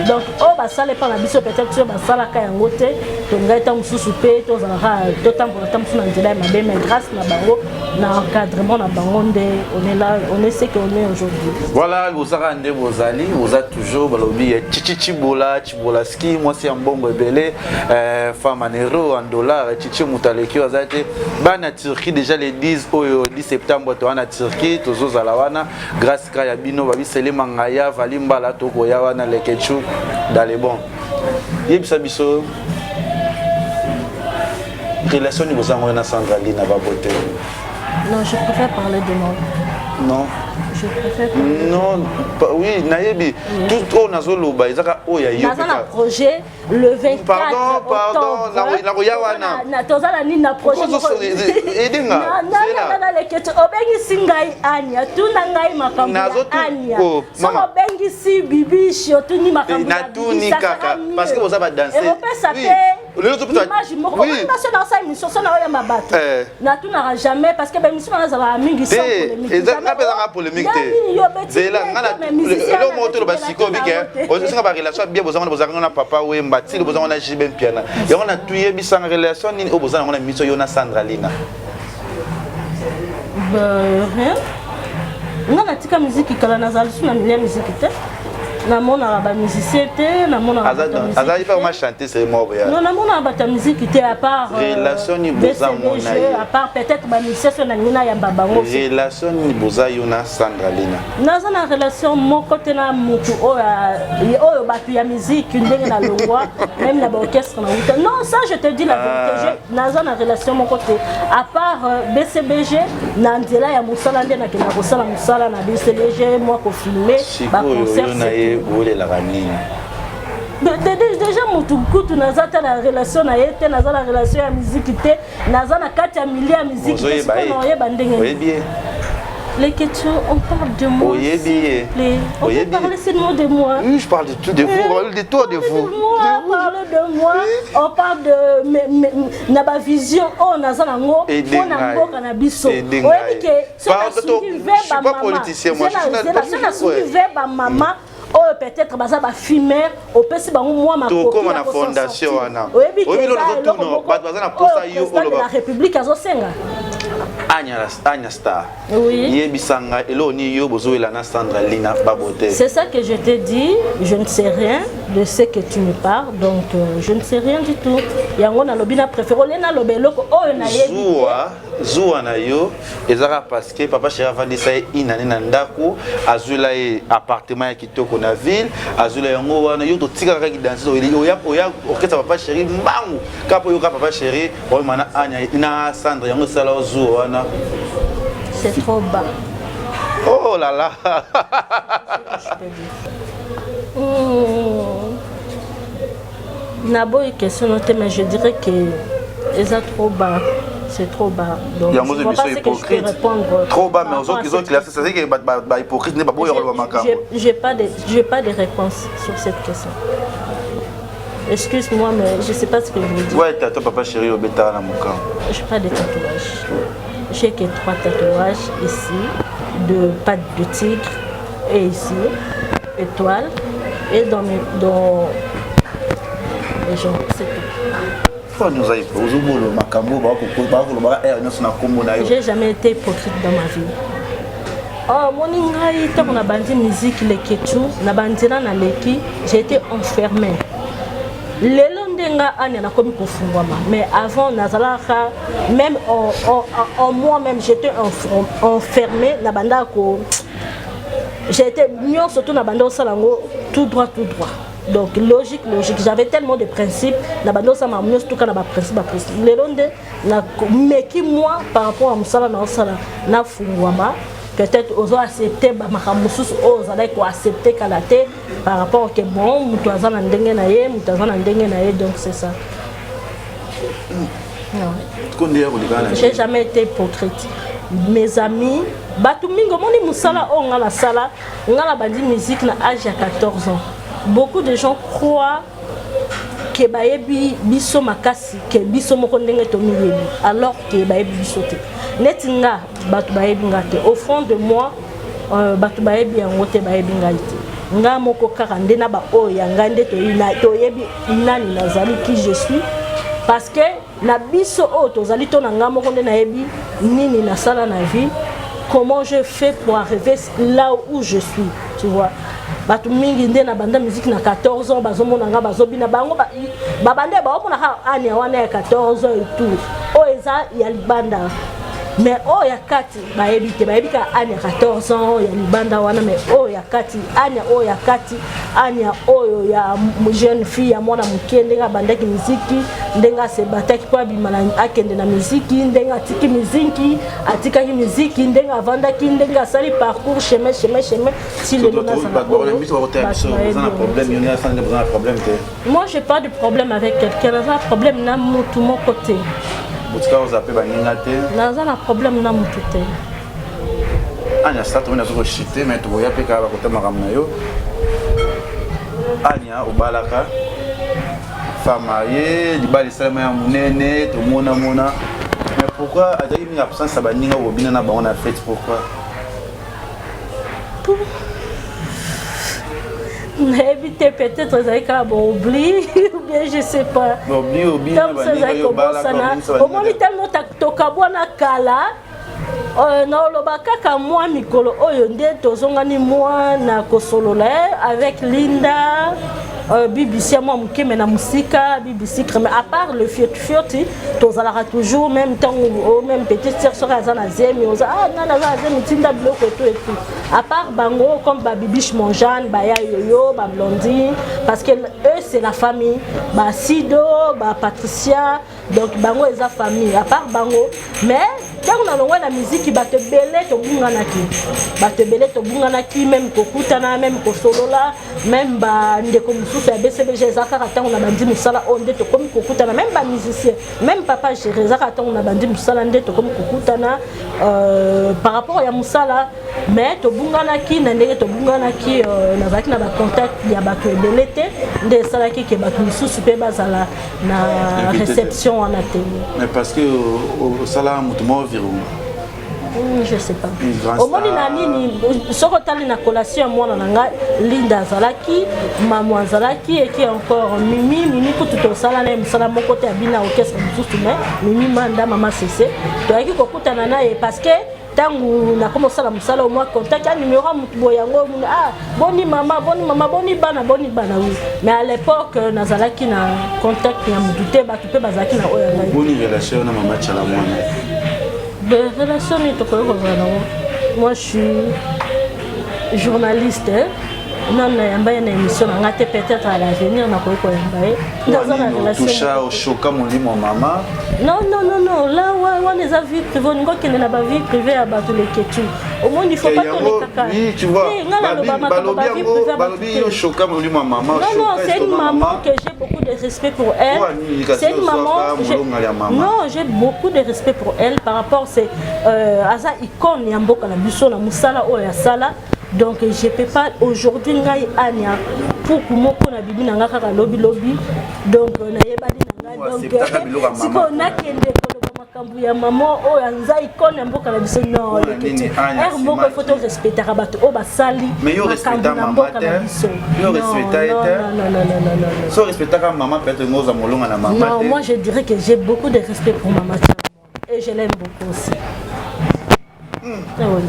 [SPEAKER 2] Donc oyo basala epa na biso, peut-être soki basalaka yango te, tongai ta mosusu mpe tozalaka totambola ta mosusu na nzela ya mabe. Mais grâce na bango, na encadrement na bango, nde on est là, on est ce qu'on est aujourd'hui.
[SPEAKER 3] Voilà, bozaka nde bozali, boza toujours. Balobi Chichi Chibola Chibolaski, mwasi ya mbongo ebele, femme en euro, en dollar. Chichi, moto aleki oyo aza te. Bana Turquie déjà, le 10 oyo, 10 septembre, toza na Turquie, tozozala wana grâce ka ya bino. Babiselema ngaya vali mbala, tokoya wana lekechu dans les bons. Yebisa biso relation nini bozango na Sandra Lina Babote?
[SPEAKER 2] Non, je préfère parler de moi.
[SPEAKER 3] Non.
[SPEAKER 2] Je préfère parler.
[SPEAKER 3] Non, oui, nayebi tout oyo nazoloba ezaka oyo ya yo.
[SPEAKER 2] Naza na projet le 24.
[SPEAKER 3] Pardon, pardon, nakoya wana.
[SPEAKER 2] Toza na nini na projet?
[SPEAKER 3] Edenga.
[SPEAKER 2] Leketi, obengisi ngai Ania, tuna ngai makambo ya Ania. Soki obengisi Bibishi, otuni makambo.
[SPEAKER 3] Natuni kaka parce que boza badanse.
[SPEAKER 2] Ekopesa te image moko. Olinga so naosala émission, so naoyamba bato, natunaka jamais, parce que baémission nanga ezalaka mingi sans polémique.
[SPEAKER 3] Nga mpe ezanga polémique te. Zela, nga eloko moko toloba sikoyo bike osinga barelation bien. Bozanga, bozalaka na papa Wemba, tili bozanga na JB Mpiana. Yango na tuyebisanga relation nini oyo boza nango na miso, yo na Sandra Lina?
[SPEAKER 2] Rien. Nga natika miziki kala, nazala lisusu na milieu ya miziki te, namonaka bamusicien te, namonaka.
[SPEAKER 3] Azali mpe ma chanter, c'est mort ya.
[SPEAKER 2] Non, namonaka bato ya miziki te, à part
[SPEAKER 3] Relation ni boza mona ye?
[SPEAKER 2] À part peut-être bamusicien, so nalingi nayamba bango.
[SPEAKER 3] Relation nini boza, yo na Sandra Lina?
[SPEAKER 2] Naza na relation moko te na motu oyo bato ya miziki. Ndenge nalongwa, même na baorchestre na wuta, non, ça je te dis la vérité, naza na relation moko te à part BCBG, na nzela ya mosala. Nde nakenda kosala mosala na BCBG, mwa kofilmer.
[SPEAKER 3] Baconcert. Na ye bolelaka nini?
[SPEAKER 2] Déjà motu kutu naza te na relation na ye te, naza na relation ya miziki te, naza na kati ya milieu ya miziki te. Sikoyo oyeba ndenge?
[SPEAKER 3] Oyebi ye?
[SPEAKER 2] Les questions, on parle de moi.
[SPEAKER 3] Oyebi.
[SPEAKER 2] S'il vous plaît. On peut parler seulement de moi.
[SPEAKER 3] Oui, je parle de tout, de vous, de toi, de vous.
[SPEAKER 2] De moi, parle de moi. On parle de na ba vision oh naza nango pona mboka na biso. Oyebi ke
[SPEAKER 3] soki
[SPEAKER 2] ve ba
[SPEAKER 3] mama. Politicien, moi
[SPEAKER 2] je suis soki ve ba mama oyo peut-être baza bafimere, opesi bango mwa
[SPEAKER 3] makoki na fondation wana.
[SPEAKER 2] Oyebi
[SPEAKER 3] ke bato baza na posa yo.
[SPEAKER 2] Président de la République azosenga.
[SPEAKER 3] Anya, Anya Star.
[SPEAKER 2] Oui.
[SPEAKER 3] Yebisa ngai eloko nini yo bozowela na Sandra Lina Babote?
[SPEAKER 2] C'est ça que je te dis, je ne sais rien de ce que tu me parles, donc je ne sais rien du tout. Yango nalobi na préféré ole naloba eloko oyo nayebi.
[SPEAKER 3] Zuwa, zuwa na yo ezaka parce que papa chéri avandisa ye inane na ndako, azwela ye appartement ya kitoko na ville, azwela yango wana. Yo totikaka kaka danse, oya orchestre papa chéri mbangu kaka mpo yoka papa chéri oyema na Anya na Sandra. Yango esala yo zuwa wana.
[SPEAKER 2] C'est trop bas.
[SPEAKER 3] Oh là là.
[SPEAKER 2] Je peux dire. Naboyi question no te, mais je dirais que eza trop bas, c'est trop bas. Donc
[SPEAKER 3] yango
[SPEAKER 2] je vois
[SPEAKER 3] biso
[SPEAKER 2] pas ce que je peux
[SPEAKER 3] hypocrite
[SPEAKER 2] répondre
[SPEAKER 3] trop bas,
[SPEAKER 2] par
[SPEAKER 3] mais
[SPEAKER 2] rapport à
[SPEAKER 3] ozoki
[SPEAKER 2] cette
[SPEAKER 3] ozoclasse, c'est que bahypocrite nde baboya koloba makambo.
[SPEAKER 2] J'ai pas de réponse sur cette question. Excuse-moi, mais je sais pas ce que je veux dire.
[SPEAKER 3] Ouais, tata, papa chéri obetaka na mokambo.
[SPEAKER 2] J'ai pas de tatouage. J'ai que trois tatouages ici, de pattes de tigre et ici, étoile, et dans les jambes, c'est tout.
[SPEAKER 3] Mpona oza ozobolo makambo bakolobaka aire nyonso na nkombo na yo.
[SPEAKER 2] J'ai jamais été hypocrite dans ma vie. Oh, moni ngai, ntango nabandi musique, leketu na banzela naleki, j'ai été enfermé. Lelo nde nga ania nakomi kofungwama, mais avant nazalaka même en moi-même, j'étais enfermé. Na bandaka ko j'ai été nyonso to na banda osala yango tout droit, tout droit, donc logique, logique. J'avais tellement de principes na banda osala makambo nyonso tuka na baprincipe, baprincipe. Lelo nde nameki moi par rapport à mosala na osala, nafungwama. Peut-être ozo accepte bamakambo mosusu oyo ozalaki koaccepte kala te, par rapport ke bon, moto aza na ndenge na ye, moto aza na ndenge na ye, donc c'est ça. Non.
[SPEAKER 3] Ko nde ya koleka na
[SPEAKER 2] J'ai jamais été hypocrite. Mes amis, bato mingi omoni mosala oyo nga nasala, nga na bandi musique na âge ya 14 ans. Beaucoup de gens croient ke bayebi biso makasi ke biso moko ndenge tomiyebi, alors ke bayebi biso te. Neti nga, bato bayebi nga te. Au fond de moi, bato bayebi yango te, bayebi ngai te. Nga moko kaka nde na baoyo ya ngai nde toyebi nani nazali, qui je suis, parce que na biso oyo tozali to na nga moko nde nayebi nini nasala na vie, comment je fais pour arriver là où je suis, tu vois. Bato mingi nde na banda musique na 14 ans, bazomona nga bazobina bango babande baomona kaka ania wana ya 14 ans et tout, oyo eza ya libanda, mais oyo ya kati bayebi te. Bayebi kaka ania 14 ans ya libanda wana, mais oyo ya kati, ania oyo ya kati, ania oyo ya jeune fille, ya mwana moke, ndenge abandaki miziki, ndenge asebataki mpo abima, akende na miziki, ndenge atiki miziki, atikaki miziki, ndenge avandaki, ndenge asali parcours, chemin, chemin, chemin, ti lelo nazala oyo, bato bayebi yango te. Moi, j'ai pas de problème avec quelqu'un. Naza na problème na mutu moko te.
[SPEAKER 3] Botika kozala mpe baninga te.
[SPEAKER 2] Naza na problème na mutu te.
[SPEAKER 3] Ania sa tomoni aza koshite, mais tokoya mpe kaka bakota makambo na yo. Ania, obalaka, femme mariée, libala esalema ya monene, tomonamona, mais pourquoi azalaki mingi absence ya baninga kobina na bango na fête? Pourquoi?
[SPEAKER 2] Nayebi te, peut-être ezali kaka baoubli ou bien je sais pas.
[SPEAKER 3] Oubli, obina
[SPEAKER 2] Ntango mosusu
[SPEAKER 3] baninga
[SPEAKER 2] ezali
[SPEAKER 3] yo obalaka,
[SPEAKER 2] kobosana.
[SPEAKER 3] obinisa baninga
[SPEAKER 2] Omoni
[SPEAKER 3] te.
[SPEAKER 2] ntango tokabwana kala, naoloba kaka mwa mikolo oyo nde tozongani mwa na kosolola avec Linda, BBC ya mwa moke, me na mosika BBC crème. À part le fioti fioti, tozalaka toujours même ntango même petite sœur soki aza na zemi, oza ah nani aza na zemi, tinda biloko etu etu. À part bango, comme babibiche Monjane, baya yoyo, bablondine, parce que eux c'est la famille, basido, bapatricia, donc bango eza famille. À part bango, mais ntango nalongwa na miziki, bato ebele tobunganaki, bato ebele tobunganaki, même kokutana, même kosolola, même bandeko mosusu ya BCBG, eza kaka ntango na bandi mosala oyo nde tokomi kokutana. Même bamusicien, même papa Géré, eza kaka ntango na bandi mosala nde tokomi kokutana par rapport ya mosala. Mais tobunganaki na ndenge tobunganaki, nazalaki na bacontact ya bato ebele te, nde esalaki ke bato mosusu mpe bazala na
[SPEAKER 3] Invité te.
[SPEAKER 2] Réception wana te.
[SPEAKER 3] Mais parce que osala moto moko Virunga.
[SPEAKER 2] Je sais pas.
[SPEAKER 3] Une grande
[SPEAKER 2] Omoni na
[SPEAKER 3] star.
[SPEAKER 2] nini, soki otali na collation ya mwana na ngai Linda, azalaki mamo, azalaki eki encore Mimi. Mimi kutu tosala na ye mosala moko te, abina orchestre mosusu, mais Mimi Manda, mama Sese, toyaki kokutana na ye parce que ntango nakoma osala mosala, au moins contact ya numéro ya motu boye yango omoni: "Ah, boni mama, boni mama, boni bana, boni bana." Oui, mais à l'époque nazalaki na contact ya motu te, bato mpe bazalaki na oyo ya ngai.
[SPEAKER 3] Boni relation na mama Tshala Mwana?
[SPEAKER 2] De relation nini tokoki kozala nango? Moi, je suis journaliste, hein? Nanu nayamba ye na émission na nga te. Peut-être à l'avenir nakoki koyamba ye. Naza na relation.
[SPEAKER 3] Toucha oshoka molimo ya mama.
[SPEAKER 2] Non, non, non, non, là wana eza vie privée. Olingi okende na bavie privée ya bato, leketu. Omoni, faut pas tolekaka.
[SPEAKER 3] Oui, tu vois.
[SPEAKER 2] Nga naloba makambo
[SPEAKER 3] bavie privée ya bato. Balobi yo shoka molimo ya mama.
[SPEAKER 2] Non, non, c'est une maman que j'ai beaucoup de respect pour elle. C'est une maman, non, j'ai beaucoup de respect pour elle par rapport, c'est aza icône ya mboka na biso na mosala oyo asala. Donc je peux pas aujourd'hui, ngai Ania puku moko na bibi na nga kaka lobi lobi, donc nayebani na ngai. Donc sikoyo nakende koloba makambo ya mama oyo aza icône ya mboka na biso? Non, ere moko il faut torespectaka bato oyo basali makambo na mboka na biso.
[SPEAKER 3] So respectaka mama, peut-être ngoza molonga na mama.
[SPEAKER 2] Non, moi je dirais que j'ai beaucoup de respect pour mama et je l'aime beaucoup aussi. Oui.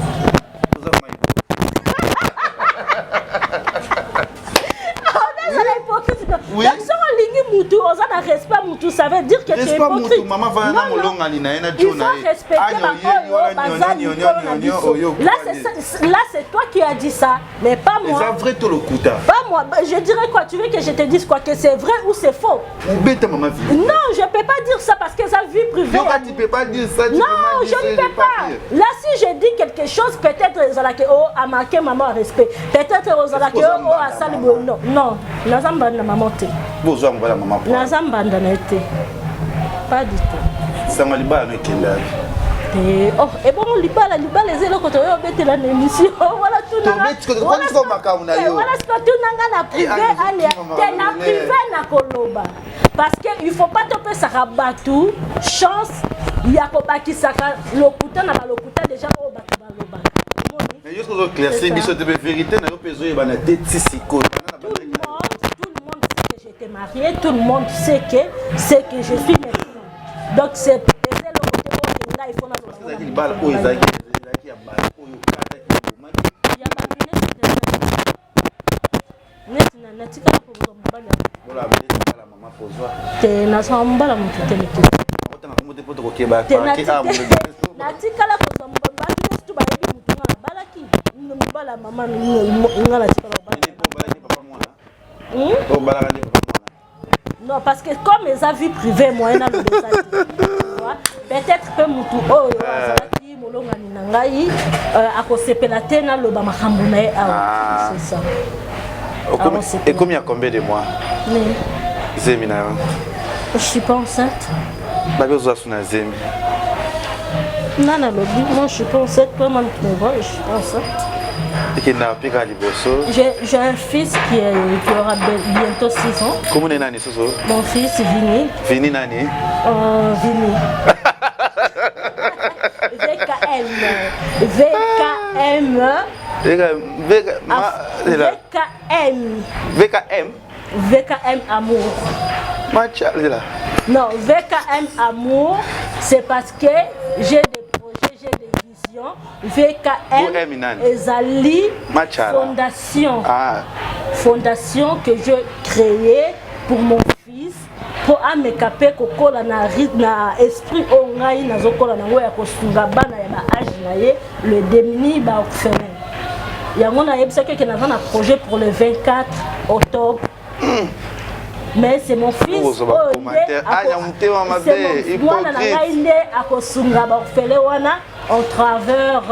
[SPEAKER 2] Ozala hypocrite. Donc soki olingi mutu, oza na respect mutu, ça veut dire que tu es hypocrite.
[SPEAKER 3] Mama vana na molongani na ye na
[SPEAKER 2] Il faut respecter baoyo baza likolo na biso. Là, c'est toi qui as dit ça, mais pas moi.
[SPEAKER 3] Eza vrai to lokuta?
[SPEAKER 2] Pas moi. Je dirais quoi? Tu veux que je te dise quoi? Que c'est vrai ou c'est faux?
[SPEAKER 3] Obeta mama vie.
[SPEAKER 2] Non, je peux pas dire ça parce que ça, vie privée.
[SPEAKER 3] Yo, tu peux pas dire ça?
[SPEAKER 2] Tu Non, je ne peux pas. Là, si je dis quelque chose, peut-être ezalaki oh amarqué maman respect, peut-être ozalaki oh asali boye. Non, non, naza mbanda mama te.
[SPEAKER 3] Bozwa mobala mama.
[SPEAKER 2] Naza mbanda na ye te, pas du tout.
[SPEAKER 3] Sango libala no ekendaki?
[SPEAKER 2] Te, oh, ebongo libala, libala eza eloko toyo obetela na émission wala. Tunanga siko, tunanga na privé alia te, na privé na koloba, parce que il faut pas topesaka bato chance ya kobakisaka lokuta na balokuta déjà oyo bato balobaka.
[SPEAKER 3] Yo soki ozoclaircir biso te, mpe vérité na yo mpe ezoyebana te ti sikoyo.
[SPEAKER 2] Tout le monde, tout le monde sait que j'étais mariée. Tout le monde sait que c'est que je suis maintenant. Donc c'est eza eloko te oyo ngai il faut
[SPEAKER 3] nazala. Ezalaki libala oyo ezalaki ya bato oyo okataki, obomaki?
[SPEAKER 2] Ya bato neti natikala kozwa mobali.
[SPEAKER 3] Bola libala mama pozwa.
[SPEAKER 2] Te, nazwa mobala motu te, leki.
[SPEAKER 3] Otanga kombo te mpo tokokeba.
[SPEAKER 2] Natikala kozwa mobali. Bato nyonso tu bayebi motu nga nabalaki, mobala ya mama nga natikala.
[SPEAKER 3] Obalaka nde papa mwana?
[SPEAKER 2] Non, parce que comme eza vie privée, moyen naloba eza te. Peut-être mpe motu oyo azalaki molongani na ngai akosepela te naloba makambo na ye awa, c'est ça.
[SPEAKER 3] Ekomi ya combien de mois zemi na yo?
[SPEAKER 2] Je suis pas enceinte.
[SPEAKER 3] Babi ozwa su na zemi.
[SPEAKER 2] Nga nalobi, moi je suis pas enceinte. Toi même tu me vois, je suis pas enceinte.
[SPEAKER 3] Ekendaka mpe kaka liboso.
[SPEAKER 2] J'ai un fils qui aura bientôt 6 ans.
[SPEAKER 3] Komona nani susu?
[SPEAKER 2] Mon fils Vini.
[SPEAKER 3] Vini nani?
[SPEAKER 2] Vini VKM, VKM. VKM.
[SPEAKER 3] VKM.
[SPEAKER 2] VKM Amour.
[SPEAKER 3] Macha là.
[SPEAKER 2] Non, VKM Amour, c'est parce que j'ai des projets, j'ai des visions. VKM ezali fondation.
[SPEAKER 3] Ah.
[SPEAKER 2] Fondation que je créée pour mon fils mpo ameka mpe kokola na esprit oyo ngai nazokola nango ya kosunga bana ya baage na ye, le démuni, baorphelin. Yango nayebisaki eke naza na projet pour le 24 octobre. Mais c'est mon fils oyo nde mwana na ngai nde akosunga baorphelin wana en travers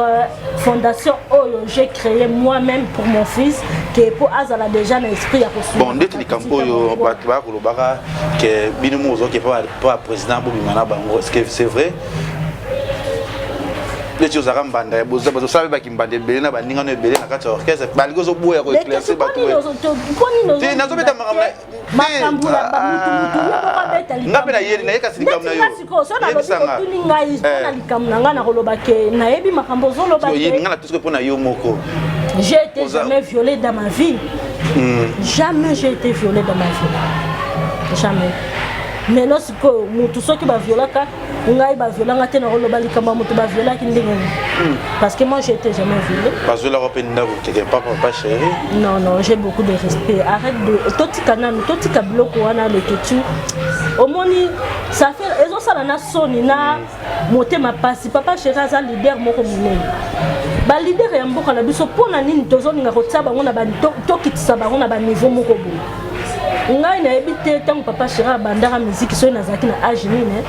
[SPEAKER 2] fondation oyo j'ai créé moi-même pour mon fils, ke po azala déjà na esprit ya kosunga.
[SPEAKER 3] Bon, ndeti likambo oyo bato bakolobaka ke bino moko ozoke mpo président bobima na bango, est ce que c'est vrai? Neti ozalaka mbanda, bozosala mpe bakimbanda ebele na baningano ebele na kati ya orchestre, balingi ozoboya koéclaircir bato te. Nazobeta
[SPEAKER 2] makambo ya bamutu, mutu ye moko abeta.
[SPEAKER 3] Nga mpe naye kasi likambo na yo.
[SPEAKER 2] Sikoyo so nalobi, otuni ngai mpona likambo na ngai, nakoloba ke nayebi makambo ozoloba te.
[SPEAKER 3] Nga na tusoki mpo na yo moko.
[SPEAKER 2] J'ai été jamais violée dans ma vie. Jamais j'ai été violée dans ma vie, jamais. Maintenant sikoyo mutu soki baviolaka ngai, baviolanga te, nakoloba likambo ya moto baviolaki ndenge nini? Parce que moi j'ai été jamais violée.
[SPEAKER 3] Bazwelaka mpe ndako keke papa, papa chéri?
[SPEAKER 2] Non, non, j'ai beaucoup de respect. Arrête de totika nanu, totika biloko wana. Leketu, omoni, ça fait ezo Ezosala na soni na motema pasi. Papa Chéri aza leader moko monene. Baleader ya mboka na biso, mpo na nini tozolinga kotia bango na tokitisa bango na baniveau moko boye? Ngai nayebi te ntango Papa Chéri abandaka miziki, soki nazalaki na age nini.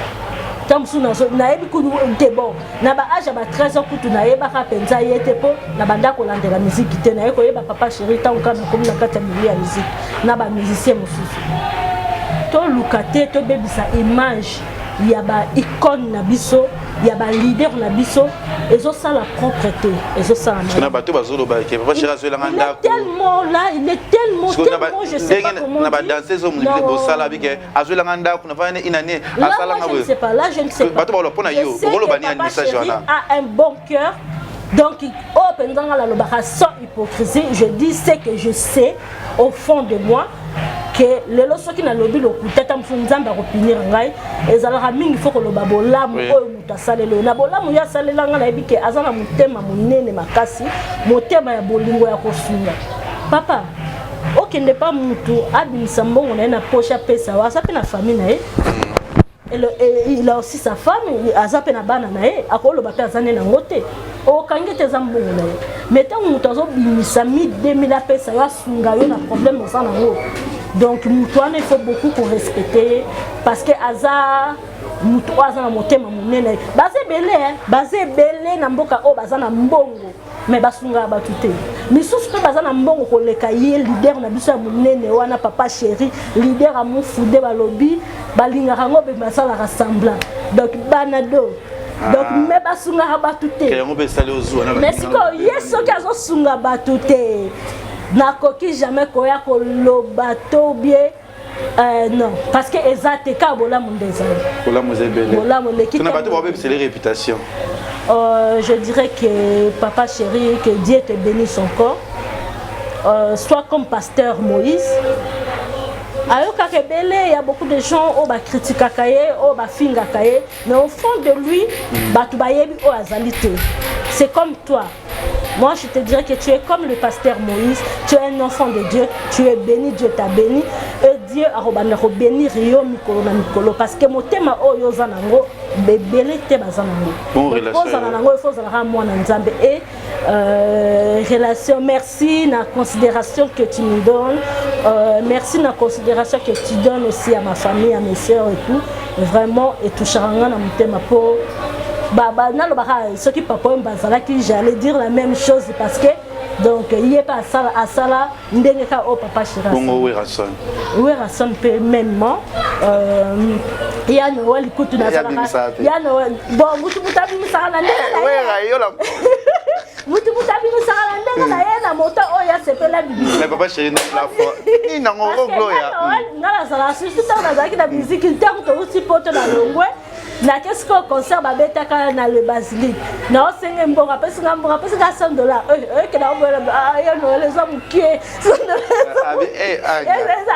[SPEAKER 2] Ntango mosusu nayebi kutu te. Bon, na baage ya ba 13 ans kutu nayebaka mpenza ye te, mpo na banda kolandela miziki te. Naye koyeba Papa Chéri ntango kaka nakomi na kati ya milieu ya miziki na bamusicien mosusu. Toluka te tobebisa image ya baicône na biso, ya baleader na biso. Ezosala propre te, ezosala.
[SPEAKER 3] Na bato bazoloba ke Papa Chéri azwelanga ndako.
[SPEAKER 2] Tellement là, il est tellement, tellement, je sais pas comment.
[SPEAKER 3] Na badanseuse oyo bosala bike, azwelanga ndako, nafani inane, asalanga.
[SPEAKER 2] Boye, je ne sais pas, là je ne sais pas.
[SPEAKER 3] Bato baloba mpona yo, okoloba nini message wana?
[SPEAKER 2] A un bon cœur. Donc oyo mpenza nga nalobaka sans hypocrisie, je dis ce que je sais au fond de moi, ke lelo soki nalobi lokuta, ta mosusu Nzambe akopunir ngai. Ezalaka mingi, fo koloba bolamu oyo moto asaleli oyo. Na bolamu ye asalela ngai, nayebi ke aza na motema monene makasi, motema ya bolingo, ya kosunga. Papa okende pa mutu abimisa mbongo na ye na poche, apesa wa, aza mpe na famille na ye. Il a aussi sa femme, aza mpe na bana na ye. Akoloba mpe aza nde nango te, okangi ete eza mbongo na ye. Mais ntango moto azobimisa 1000, 2000, apesa yo, asunga yo na problème oza nango, donc moto wana, il faut beaucoup korespecte ye, parce que aza moto oyo aza na motema monene. Baza ebele, baza ebele na mboka oyo baza na mbongo, mais basungaka bato te. Misusu mpe baza na mbongo koleka ye, leader na biso ya monene wana, Papa Chéri, leader ya mofude. Balobi balingaka yango mpe basalaka semblant, donc banado, donc, mais basungaka bato te. Mais sikoyo ye soki azosunga bato te, nakoki jamais koya koloba to bien. Non, parce que eza te kaka bolamu nde ezali.
[SPEAKER 3] Bolamu eza ebele.
[SPEAKER 2] Bolamu eleki.
[SPEAKER 3] Bato babebiseli réputation.
[SPEAKER 2] Je dirais que Papa Chéri, que Dieu te bénisse encore. Sois comme pasteur Moïse. Ayokaka ebele, il y a beaucoup de gens oyo bakritikaka ye, oyo bafingaka ye, mais au fond de lui, bato bayebi oyo azali te. C'est comme toi. Moi, je te dirais que tu es comme le pasteur Moïse, tu es un enfant de Dieu, tu es béni, Dieu t'a béni. Et Dieu a bénir yo mikolo na mikolo, parce que motema oyo oza nango, bebele te baza nango.
[SPEAKER 3] Bon relation.
[SPEAKER 2] Ozala nango, il faut ozalaka mwana Nzambe et relation. Merci na considération que tu nous donnes. Merci na considération que tu donnes aussi à ma famille, à mes sœurs et tout. Vraiment, et tout nga na motema po nalobaka soki papa oyo bazalaki, j'allais dire la même chose, parce que donc ye mpe asala, asala ndenge kaka oyo Papa Chéri.
[SPEAKER 3] Bongo Werason?
[SPEAKER 2] Werason mpe mêmement. Ya Noel kutu nazalaka ya Noel. Bon, mutu mutu abimisaka na ndenge na ye, mutu mutu abimisaka na ndenge na ye, na moto oyo asepela bibisi.
[SPEAKER 3] Mais Papa Chéri la fois nini nango, Gloria?
[SPEAKER 2] Nga nazalaka, surtout ntango nazalaki na miziki, ntango touti Poto na longwe, nake sikoyo concert babetaka na le Basilique, naosenge mbongo, apesinga mbongo, apesinga 100 $. Oyekenda oboyela yo Noel, eza mokie, eza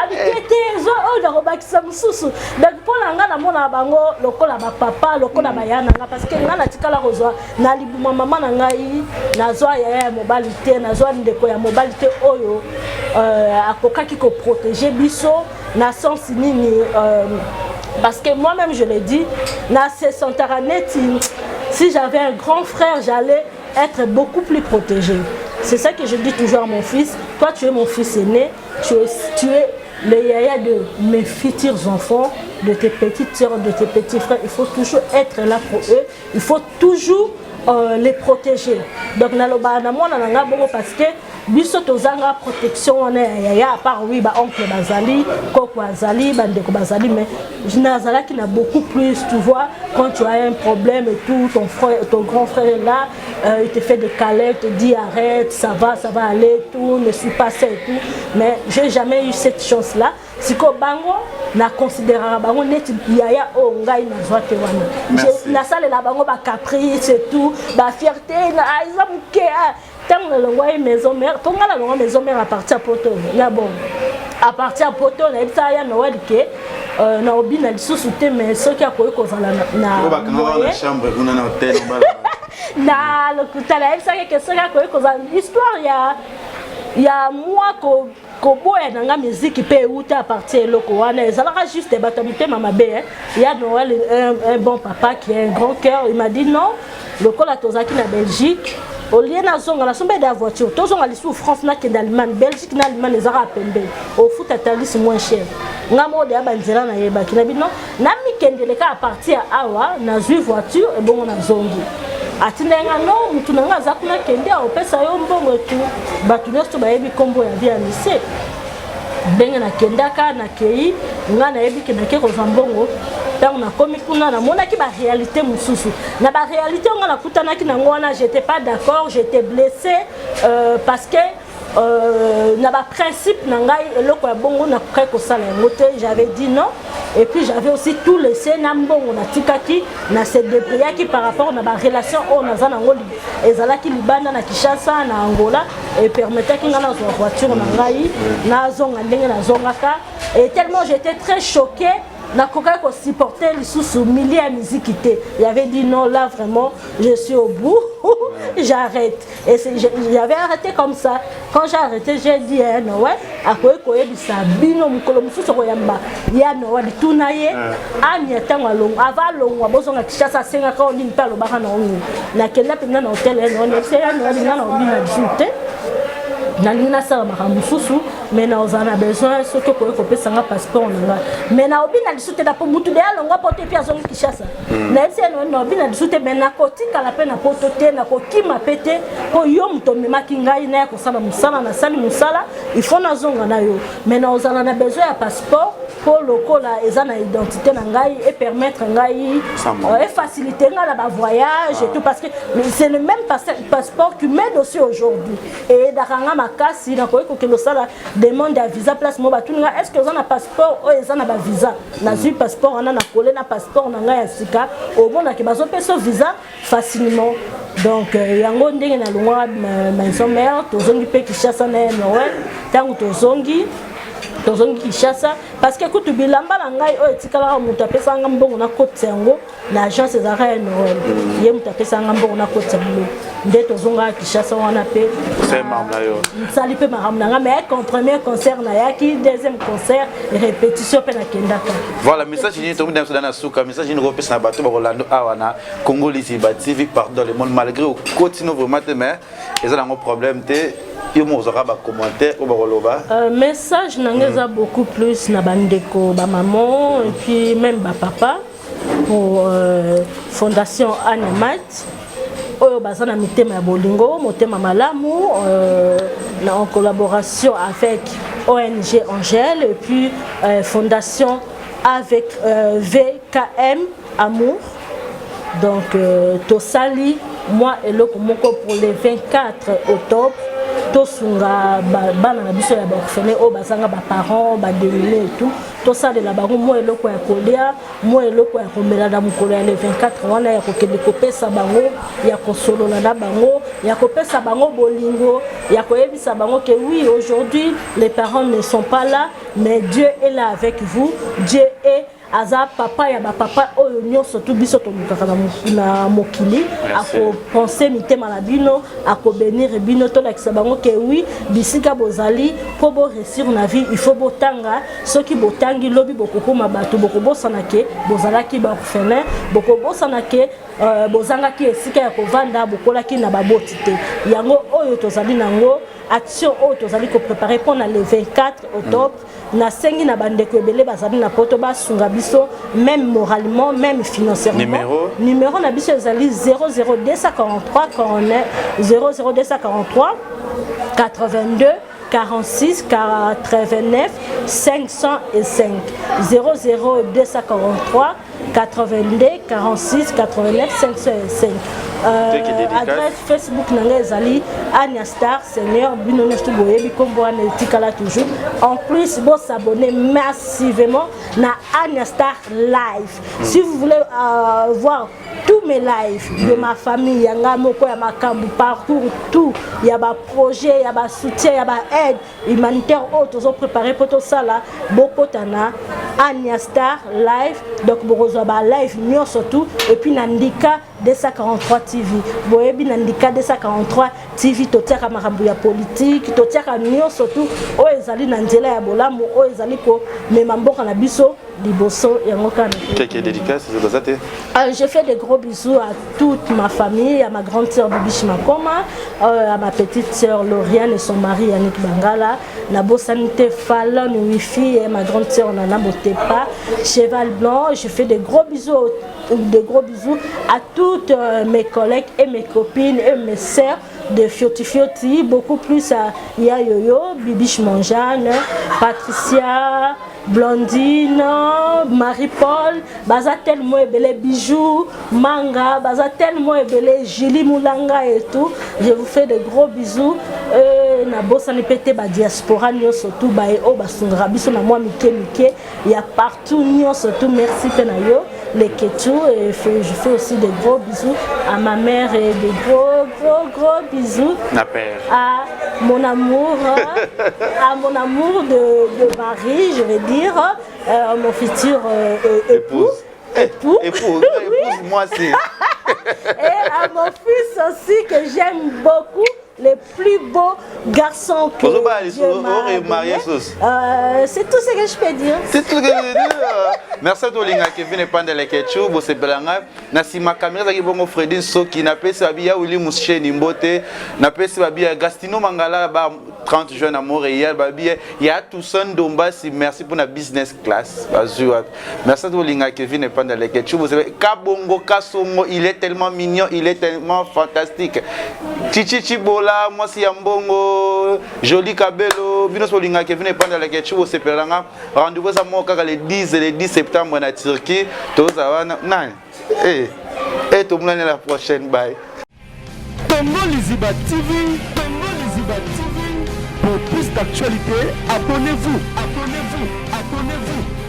[SPEAKER 2] mike te, eza oyo nakobakisa mosusu. Donc mpo na nga, namonaka bango lokola bapapa, lokola baya na nga, parce que nga natikala kozwa na libuma mama na ngai, nazwa yaya ya mobali te, nazwa ndeko ya mobali te oyo akokaki koprotéger biso na sens nini. Parce que moi-même, je l'ai dit, na se sentara neti si j'avais un grand frère, j'allais être beaucoup plus protégé. C'est ça que je dis toujours à mon fils: toi, tu es mon fils aîné, tu es le yaya de mes futurs enfants, de tes petites soeurs, de tes petits frères. Il faut toujours être là pour eux, il faut toujours les protéger. Donc naloba na mwana na nga bongo, parce que biso tozanga protection wana ya yaya, à part oui, baoncle bazali, koko azali, bandeko bazali, mais nazalaki na beaucoup plus. Tu vois, quand tu as un problème et tout, ton frère, ton grand frère est là, il te fait des câlins, il te dit: arrête, ça va, ça va aller, tout ne suis pas ça et tout. Mais j'ai jamais eu cette chance là. Sikoyo bango, naconsidéraka bango neti yaya oyo ngai nazwa te wana. Nasalela bango bacaprice et tout, bafierté eza moke. Ntango nalongwa ye Maison Mère, mpo ngai nalongwa Maison Mère à partir ya Poto na, bon, à partir ya Poto, nayebisaka ya Noel ke na obina lisusu te, mais soki akoki kozala na na lokuta, nayebisaki ke soki akoki kozala histoire ya Ya mwa koboya na nga miziki mpe euta à partir eloko wana. Ezalaka juste bato ya mitema mabe, hein. Ya Noël, un bon papa qui a un grand cœur, il m'a dit non, lokola tozalaki na Belgique, au lieu nazonga, nasomba ede ya voiture, tozonga lisusu France, nakende Allemagne. Belgique na Allemagne ezalaka pembeni, ofuta Thalys moins cher. Nga moko deya banzela nayebaki na bino, namikendele kaka partir ya awa, nazwi voiture ebongo nazongi. Atindaki nga no mutu na nga aza kuna, kende, opesa yo mbongo etu. Bato nyonso bayebi nkombo ya vie ya lycée. Ndenge nakendaka, nakei, nga nayebi ke nake kozwa mbongo. Ntango nakomi kuna, namonaki baréalité mosusu. Na baréalité oyo nga nakutanaki nango wana, j'étais pas d'accord, j'étais blessé, parce que na baprincipe na ngai, eloko ya bongo nakokaki kosala yango te. J'avais dit non et puis j'avais aussi tout laissé na mbongo natikaki, na se débrouillaki par rapport na barelation oyo naza nango ezalaki libanda na Kinshasa, na Angola, epermettaki ngai nazwa voiture na ngai, nazonga ndenge nazongaka. Et tellement j'étais très choquée, nakokaki kosupporter lisusu milieu ya miziki te. J'avais dit non, là vraiment je suis au bout, j'arrête. Et j'avais arrêté comme ça. Quand j'ai arrêté, j'ai dit eh, Noël akoki koyebisa bino mokolo mosusu koyamba ya Noël, tuna ye Ania ntango alongwa, ava alongwa, bozonga Kinshasa, asengaka o nini mpe alobaka na ongo. Nakenda mpenza na hotel ya Noël, nayebisa ya Noël: nga na obina lisusu te, nalingi nasala makambo mosusu, mais naozala na besoin soki okoki kopesa nga passeport na ngai, mais naobina lisusu te, na po mutu de alongwa poto epi azongi Kinshasa. Nayebisi ye naobina lisusu te, mais nakotikala mpe na poto te, nakokima mpe te, mpo yo moto omemaki ngai naya kosala mosala, nasali mosala, il faut nazonga na yo, mais naozala na besoin ya passeport mpo lokola eza na identité na ngai, epermettre ngai, efacilité ngai na bavoyage et tout, parce que c'est le même passeport qui m'aide aussi aujourd'hui et eyedaka nga makasi. Nakoki kokende osala demande ya visa, place mo batuni nga: est ce que oza na passeport oyo eza na bavisa? Nazwi passeport wana, nakole na passeport na ngai ya sika, omonake bazopesa visa facilement. Donc yango ndenge nalongwaka Maison Mère, tozongi mpe Kinshasa na ye Noël. Ntango tozongi Kinshasa, parce que kutu bilamba na ngai oyo etikalaka, moto apesaka nga mbongo nakotisa yango na agence ezalaka ya Noël. Ye moto apesaka nga mbongo nakotisa yango. Nde tozongaka Kinshasa wana mpe, nsali mpe makambo na ngai, mais premier concert nayaki, deuxième concert répétition mpe nakendaka.
[SPEAKER 3] Voilà, message nini tomi biso na suka? Message nini okopesa na bato bakolanda awa na Congo Lisiba TV partout dans le monde? Malgré okotino vraiment te, mais eza nango problème te, yo moko ozwaka bacommentaire oyo bakoloba.
[SPEAKER 2] Message na ngai eza beaucoup plus na bandeko bamaman et puis même bapapa, pour fondation Anemat oyo baza na mitema ya bolingo, motema malamu, en collaboration avec ONG Angèle et puis fondation avec VKM Amour. Donc tosali mwa eloko moko pour le 24 octobre, tosunga bana na biso ya baorphelin oyo bazanga baparent, badémunis et tout. Tosalela bango mwa eloko ya kolia, mwa eloko ya komela na mokolo ya le 24 wana, ya kokende kopesa bango, ya kosolola na bango, ya kopesa bango bolingo, ya koyebisa bango que oui, aujourd'hui les parents ne sont pas là, mais Dieu est là avec vous. Dieu est aza papa ya bapapa oyo nyonso tu biso tolukaka na mokili. Akopense mitema na bino, akobénir bino. Tolakisa bango ke oui, bisika bozali, mpo boréussir na vie, il faut botanga. Soki botangi, lobi bokokóma bato, bokobosana ke bozalaki baorphelin, bokobosana ke bozangaki esika ya kovanda, bokolaki na baboti te. Yango oyo tozali nango, action oyo tozali kopréparer mpona le 24 octobre. Nasengi na bandeko ebele bazali na poto basunga biso, même moralement, même financièrement.
[SPEAKER 3] Numéro?
[SPEAKER 2] Numéro na biso ezali 00243 49 00243 82 46 89 505, 00243 82 46 89 505. Adresse Facebook na ngai ezali Ania Star Seigneur. Bino nyonso boyebi nkombo wana etikala toujours. En plus, bosabonner massivement na Ania Star Live si vous voulez voir tous mes lives de ma famille, ya ngai moko, ya makambo, parcours, tout ya baprojet, ya basoutien, ya baaide humanitaire oyo tozopréparer mpo tosala. Bokota na Ania Star Live, donc bokozwa balive nyonso tout. Et puis na ndika 243 TV. Boyebi na Ndika 243 TV totiaka makambo ya politique, totiaka nyonso tu oyo ezali na nzela ya bolamu, oyo ezali komema mboka na biso liboso yango kaka.
[SPEAKER 3] Quelques dédicaces, baza te?
[SPEAKER 2] Je fais des gros bisous à toute ma famille, à ma grande sœur Bibiche Makoma, à ma petite sœur Lauriane et son mari Yannick Bangala, nabosani te Fallon Wifi et ma grande sœur Nana Botepa, Cheval Blanc. Je fais des gros bisous à toutes mes collègues et mes copines et mes sœurs de Fioti Fioti, beaucoup plus à Ya Yoyo, Bibiche Monjane, Patricia, Blondine, Marie-Paul, baza tellement ebele, bijoux, manga, baza tellement ebele, Julie Moulanga et tout. Je vous fais de gros bisous. Nabosani pe te ba diaspora nyonso tout ba e o basungaka biso na mwa mike mike ya partout nyonso tout. Merci pe na yo les Ketu et je fais aussi des gros bisous à ma mère et des gros gros gros bisous
[SPEAKER 3] na père
[SPEAKER 2] à mon amour de mari, je vais dire, mon futur époux.
[SPEAKER 3] Époux. Époux, épouse, moi c'est.
[SPEAKER 2] Et à mon fils aussi que j'aime beaucoup, le plus beau garçon que Dieu m'a donné. C'est tout ce que je peux dire.
[SPEAKER 3] C'est tout ce que je peux dire. Merci à toi, Linga Kevin Epandele Kechu, bosepelanga. Na sima caméra ezalaki bongo Fredin Soki, napesi babi ya Willy Musheni mbote, napesi babi ya Gastino Mangala ba 30 juin na Montréal, babi ya Toussaint Ndombasi, merci pour la business class. Bazui wapi. Merci à toi, Linga Kevin Epandele Kechu, bosepela Kabongo Kasongo, il est tellement mignon, il est tellement fantastique. Chichi Chibola, mwasi ya mbongo, Joli Kabelo, bino so Linga Kevin Epandele Kechu, bosepelanga. Rendez-vous eza moko kaka le 10 le 10 septembre na Turquie. Toza wana nani? Eh, eh, tomonani la prochaine, bye.
[SPEAKER 1] Congo Liziba TV, Congo Liziba TV. Pour plus d'actualités, abonnez-vous, abonnez-vous, abonnez-vous.